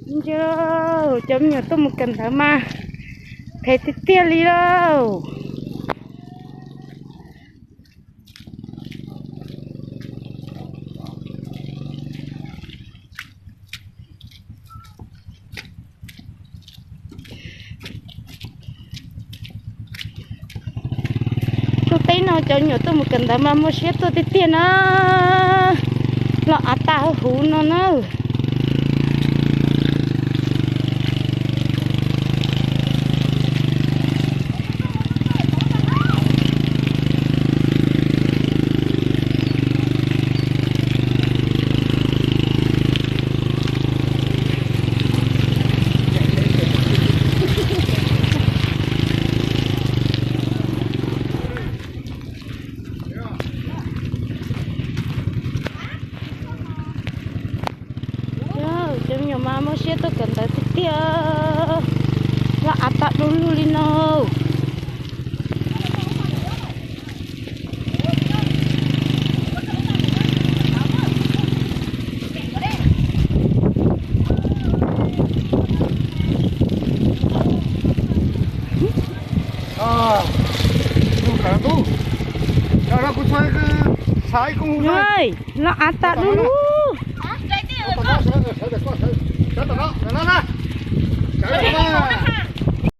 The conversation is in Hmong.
Yog cov me nyuam tuaj mus kawm ntawv mas phem tiag tiag li lauj. Tuaj teb no cov me nyuam tuaj mus kawm ntawv mas muaj siab tuaj tiag tiag na. Los av tas huv huv no na. Cov me nyuam mas muaj siab tuaj kawm ntawv tiag tiag. Los av tas du lug li no. Los av tas du lug.